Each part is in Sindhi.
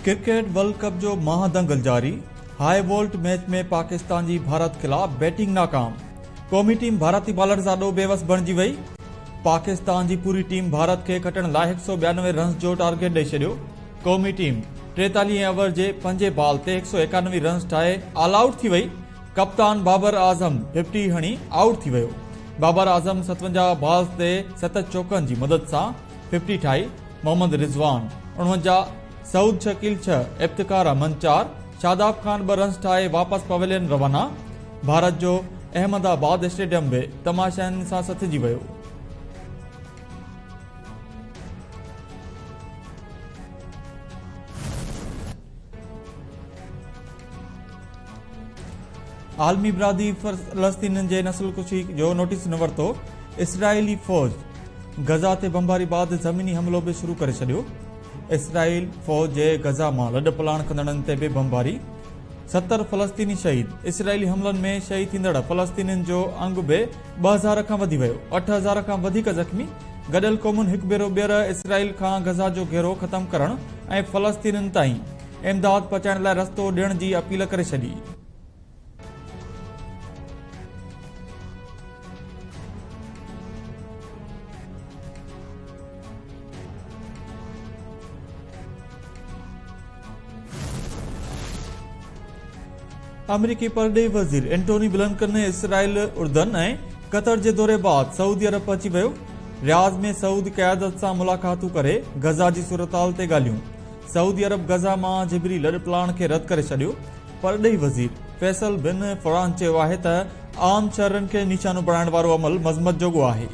ڪرڪيٽ ورلڊ ڪپ جو مها دنگل جاري، هاء وولٽ ميچ ۾ پاڪستان جي ڀارت خلاف بيٽنگ ناڪام، قومي ٽيم ڀارتي بالرز آڏو بيوس بڻجي وئي، پاڪستان جي پوري ٽيم ڀارت کي کٽڻ لاء 192 رنز جو ٽارگيٽ ڏئي ڇڏيو، قومي ٽيم 43 اوور جي پنجين بال تي 191 رنز ٺاهي آل آئوٽ ٿي وئي، ڪپتان بابر اعظم ففٽي هڻي آئوٽ ٿي ويو، بابر اعظم 57 بالز تي 7 چوڪن جي مدد سان ففٽي ٺاهي، محمد رضوان 49، سعود شڪيل 6، افتخار احمد 4، شاداب خان 2 رنز ٺاهي واپس پويلين روانا، ڀارت جو احمد آباد اسٽيڊيم به تماشائين سان سٿجي ويو. عالمي برادري فلسطينين جي نسل ڪشي جو نوٽيس نه ورتو، اسرائيلي فوج غزه تي بمباري بعد زميني حملو به شروع ڪري ڇڏيو، اسرائيل فوج جي غزه مان لڏپلاڻ ڪندڙن تي به بمباري، 70 فلسطيني شهيد، اسرائيلي حملن ۾ شهيد ٿيندڙ فلسطينين جو انگ به 2000 کان وڌي ويو، 8000 کان وڌيڪ زخمي، گڏيل قومن هڪ ڀيرو ٻيهر اسرائيل کان غزه جو گهيرو ختم ڪرڻ ۽ فلسطينين تائين امداد پهچائڻ لاء رستو ڏيڻ جي اپيل ڪري ڇڏي. آمريڪي پرڏيهي وزير انٽوني بلنڪن اسرائيل، اردن ۽ قطر جي دوري بعد سعودي عرب پهچي ويو، رياض ۾ سعودي قيادت سان ملاقاتون ڪري غزه جي صورتحال تي ڳالهيون. سعودي عرب غزه مان جبري لڏپلاڻ کي رد ڪري ڇڏيو. پرڏيهي وزير فيصل بن فرحان چيو آهي ته عام شهرين کي نشانو بڻائڻ وارو عمل مذمت جوڳو آهي.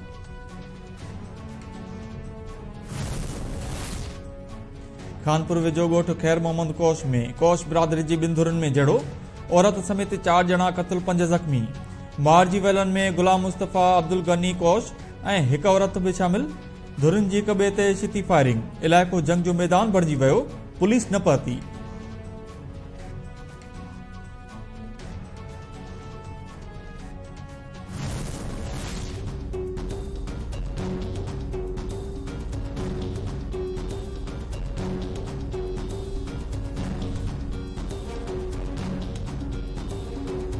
خانپور ويجهو ڳوٺ خير محمد ڪوش ۾ ڪوش برادري جي ٻن ڌرين ۾ جهيڙو، عورت سميت 4 ڄڻا قتل 5 زخمي، مارجي ويلن ۾ غلام مصطفيٰ، عبدالغني ڪوش ۽ هڪ عورت به شامل. ڌرين جي هڪ ٻئي تي ڇتي فائرنگ، علائقو جنگ جو ميدان بڻجي ويو، پوليس نه پهتي.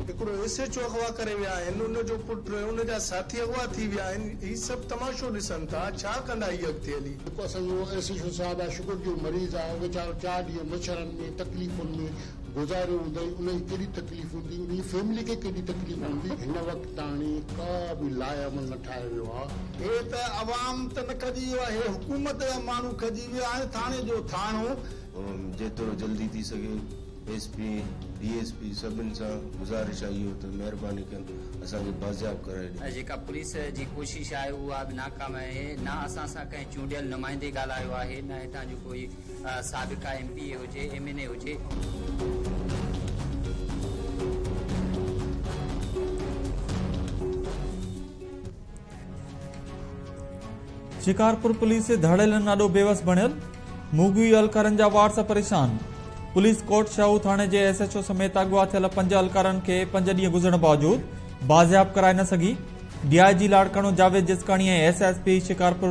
هڪڙو ايس ايڇ او اغوا ڪري ويا آهن، ان جو پٽ ۽ ان جا ساٿي اغوا ٿي ويا آهن، هي سڀ تماشو ڏسن ٿا، ڇا ڪندا هي اڳتي هلي. هڪ اسان جو ايس ايڇ او صاحب آهي شگر جو مريض آهي اهو ويچارو 4 ڏينهن مڇرن ۾ تڪليفن ۾ گذاريو هوندائين ان کي ڪيڏي تڪليف هوندي ان جي فيملي کي ڪيڏي تڪليف هوندي. هن وقت تاڻي ڪا به لاء عمل نه ٺاهيو ويو آهي. هي ته عوام ته نه کڄي ويو آهي، هي حڪومت جا ماڻهو کڄي ويا آهن، ٿاڻي جو ٿاڻو. جيترو جلدي ٿي سگهي S P D S P سڀن سان گذارش آهي اهو ته مهرباني ڪن اسان کي بازياب ڪرائي ڏين. جيڪا پوليس جي ڪوشش آهي اها به ناڪام آهي نه اسان سان ڪنهن چونڊيل نمائندي ڳالهايو آهي نه هتان جو ڪوئي سابقه ايم پي اي هجي ايم اين اي هجي. شڪارپور پوليس ڌاڙيلن آڏو بيوس بڻيل، مغوي اهلڪارن جا وارث پريشان، پوليس ڪوٽ شاهو ٿاڻي جي ايس ايڇ او سميت اغوا ٿيل 5 اهلڪارن کي 5 ڏينهن گذرڻ باوجود بازياب ڪرائي نه سگهي، D I G Larkana Javed Jiskani ۽ S S P Shikarpur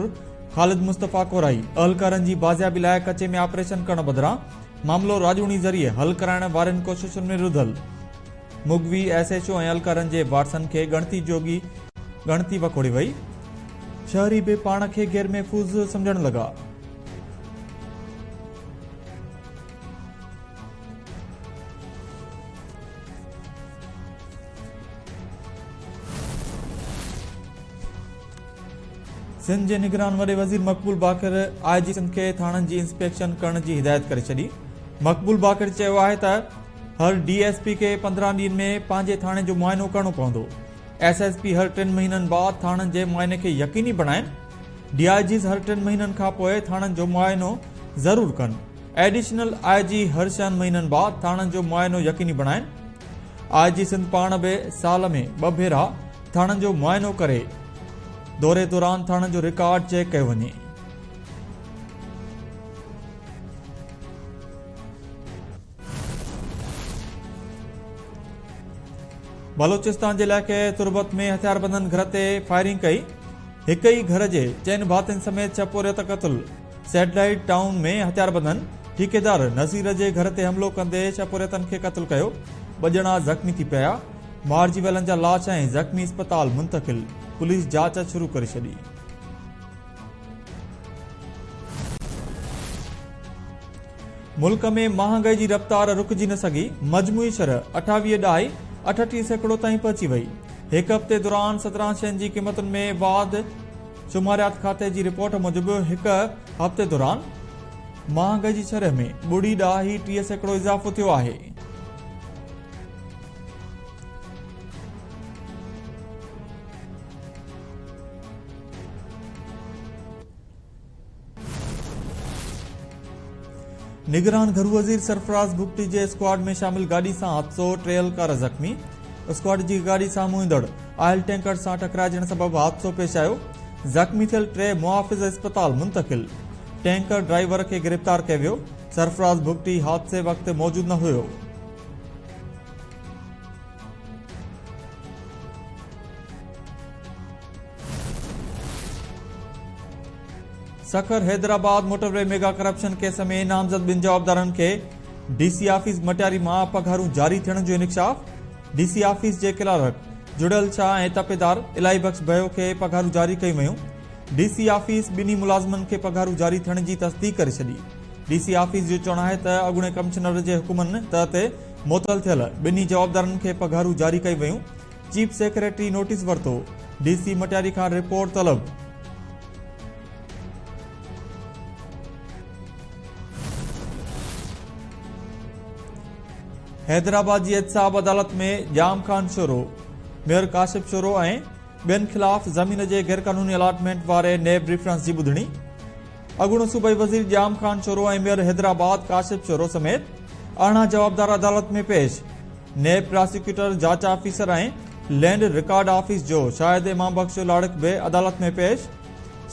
Khalid Mustafa Korai اهلڪارن جي بازيابي لاء ڪچي ۾ آپريشن ڪرڻ بدران معاملو راڄوڻي ذريعي حل ڪرائڻ وارين ڪوششن ۾ رڌل. مغوي ايس ايڇ او ۽ اهلڪارن جي وارثن کي ڳڻتي جوڳي ڳڻتي وڪوڙي وئي، شهري به پاڻ کي غير محفوظ سمجهڻ لڳا. سنڌ جي نگران وڏي وزير مقبول باقر آء جي سنڌ کي ٿاڻن جي انسپيڪشن ڪرڻ جي هدايت ڪري ڇڏي. مقبول باقر چيو آهي ته هر ڊي ايس پي کي 15 ڏينهن ۾ پنهنجي ٿاڻي جو معائنو ڪرڻو پوندو. ايس ايس پي هر 3 مهينن بعد ٿاڻن جي معائني کي يقيني بڻائين. ڊي I Gs هر 3 مهينن کانپوء ٿاڻن جو معائنو ضرور ڪن. ايڊيشنل I جي هر ڇهن مهينن بعد ٿاڻن جو معائنو يقيني بڻائين. آء جي سنڌ پاڻ به سال ۾ 2 ڀيرا ٿاڻن جو معائنو ڪري. دوري دوران ٿاڻن جو رڪارڊ چيڪ ڪيو وڃي. بلوچستان جي علائقي تربت ۾ هٿياربندن گهر تي فائرنگ ڪئي، هڪ ئي گهر جي چئن ڀاتين سميت 6 پورهيت قتل، سيٽلائيٽ ٽائون ۾ هٿياربندن ٺيڪيدار نذير جي گهر تي حملو ڪندي ڇهه پورهيتن کي قتل ڪيو، ٻه ڄڻا زخمي ٿي پيا، مارجي ويلن جا لاش ۽ زخمي اسپتال منتقل، پوليس جاچ شروع ڪري ڇڏي. ملڪ ۾ مهانگائي جي رفتار رڪجي نه سگهي، مجموعي شرح اٺاويهه ڏهائي 38% تائين پهچي وئي، هڪ هفتي دوران 17 شين جي قيمتن ۾ واڌ، شماريات کاتي جي رپورٽ موجب هڪ هفتي دوران مهانگائي جي شرح ۾ ٻڙي ڏهائي 30% اضافو ٿيو آهي. نگران گهرو وزير سرفراز بگٽي جي اسڪواڊ ۾ شامل گاڏي سان حادثو، ٽي اهلڪار زخمي، اسڪواڊ جي گاڏي سامهون ايندڙ آئل ٽينڪر سان ٽڪرائجڻ سبب حادثو پيش آيو، زخمي ٿيل ٽي محافظ اسپتال منتقل، ٽينڪر ڊرائيور کي گرفتار ڪيو ويو، سرفراز بگٽي حادثي وقت موجود نه هيو. Sukkur Hyderabad motorway mega corruption case ۾ نامزد ٻن جوابدارن کي ڊي سي آفيس مٽياري مان پگهارون جاري ٿيڻ جو انڪشاف، ڊي سي آفيس جي ڪلارڪ جڙيل شاهه ۽ تپيدار الاهي بخش ڀيو کي پگهارون جاري ڪيون ويون، ڊي سي آفيس ٻنهي ملازمن کي پگهارون جاري ٿيڻ جي تصديق ڪري ڇڏي، ڊي سي آفيس جو چوڻ آهي ته اڳوڻي ڪمشنر جي حڪمن تحت معطل ٿيل ٻنهي جوابدارن کي پگهارون جاري ڪيون ويون، چيف سيڪريٽري نوٽيس ورتو، ڊي سي مٽياري کان رپورٽ طلب. حيدرآباد جي احتساب عدالت ۾ ڄام خان شورو، ميئر ڪاشف شورو ۽ ٻين خلاف زمين جي غيرقانوني الاٽمينٽ واري نيب ريفرنس جي ٻڌڻي. اڳوڻو صوبائي وزير ڄام خان شورو ۽ ميئر حيدرآباد ڪاشف شورو سميت 18 جوابدار عدالت ۾ پيش. نيب پراسيڪيوٽر جاچ آفيسر ۽ لينڊ رڪارڊ آفيس جو شاهد امام بخش لاڙڪ به عدالت ۾ پيش.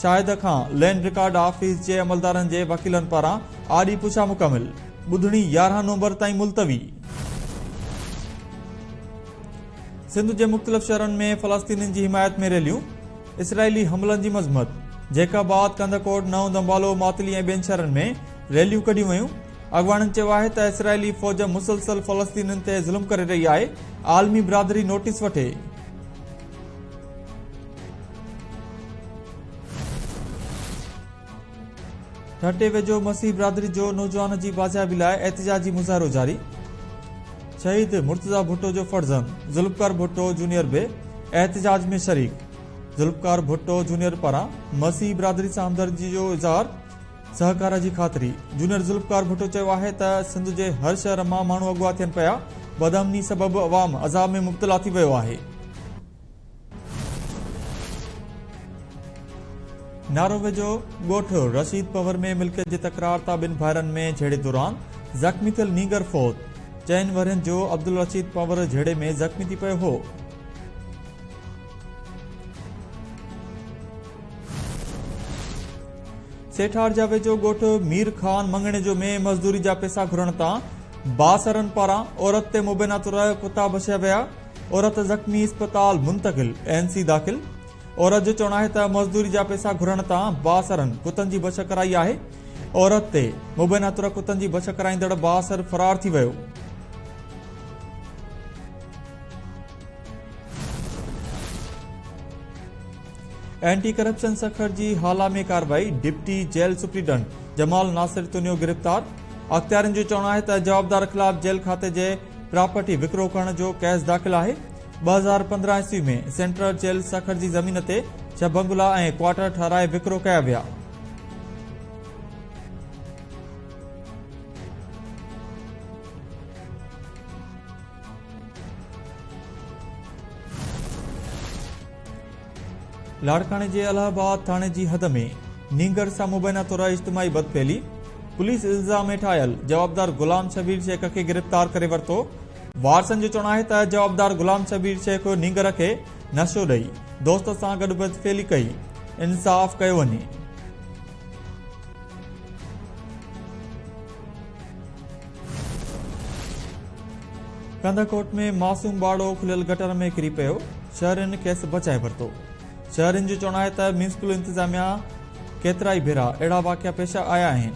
شاهد کان لينڊ رڪارڊ آفيس جي عملدارن جي وڪيلن پاران آڏي پڇا مڪمل، ٻڌڻي 11 نومبر تائين ملتوي. سنڌ جي مختلف شهرن ۾ فلسطينين جي حمايت ۾ ريليون، اسرائيلي حملن جي مذمت، جيڪب آباد، ڪنڌڪوٽ، نئون دمبالو، ماتلي ۽ ٻين شهرن ۾ ريليون ڪڍيون ويون. اڳواڻن چيو آهي ته اسرائيلي فوج مسلسل فلسطينين تي ظلم ڪري رهي آهي، عالمي برادري نوٽيس وٺي. ٺٽي ويجهو مسيح برادري جو نوجوان جي بازيابي لاء احتجاجي مظاهرو جاري، شهيد مرتضيٰ ڀٽو جو فرزند ذوالفقار ڀٽو جونيئر به احتجاج ۾ شريڪ، ذوالفقار ڀٽو جونيئر پاران مسيح برادري سان همدردي جو اظهار، سهڪار جي خاطري، جونيئر ذوالفقار ڀٽو چيو آهي ته سنڌ جي هر شهر مان ماڻهو اغوا ٿين پيا، بدامني سبب عوام عذاب ۾ مبتلا ٿي ويو آهي. نارو ويجهو ڳوٺ رشيد پنهور ۾ ملڪيت جي تڪرار تان ٻن ڀائرن ۾ جهيڙي دوران زخمي ٿيل نينگر فوت، چئن ورهين جو عبدالرشيد پنهور جهيڙي ۾ زخمي ٿي پيو هو. سيٺارجا ويجهو ڳوٺ مير خان مڱڻيجو ۾ مزدوري جا پئسا گهرڻ تان بااثرن پاران عورت تي مبينا طور ڪتا ڀسيا ويا، عورت زخمي اسپتال منتقل، اين سي داخل، عورت جو چوڻ آهي ته مزدوري جا پئسا گهرڻ تان بااثرن ڪتن جي بڇ ڪرائي آهي، عورت تي مبينا طور ڪتن جي بڇ ڪرائيندڙ بااثر فرار ٿي ويو. اينٽي ڪرپشن سکر جي هالا ۾ ڪارروائي، deputy jail superintendent Jamal Nasir Tunio گرفتار، اختيارين جو چوڻ آهي ته جوابدار خلاف جيل کاتي جي پراپرٽي وڪرو ڪرڻ جو ڪيس داخل آهي، 2015 عيسوي ۾ سينٽرل جيل سکر جي زمين تي ڇهه بنگلا ۽ ڪوارٽر ٺهرائي وڪرو ڪيا ويا. لاڙڪاڻي جي الهه آباد ٿاڻي جي حد ۾ نينگر سان مبينا طور اجتماعي بدفعلي، پوليس الزام هيٺ آيل جوابدار غلام شبير شيخ کي گرفتار ڪري ورتو، وارثن جو چوڻ آهي ته جوابدار غلام شبير شيخ نينگر کي نشو ڏئي دوست سان گڏ بدفعلي ڪئي، انصاف ڪيو وڃي. ڪنڌڪوٽ ۾ معصوم ٻارڙو کليل گٽر ۾ ڪري پيو، شهرين کيس بچائي ورتو. شهرين جو چوڻ آهي ته ميونسپل انتظاميا ڪيترائي ڀيرا اهڙا واقعا پيش آيا آهن.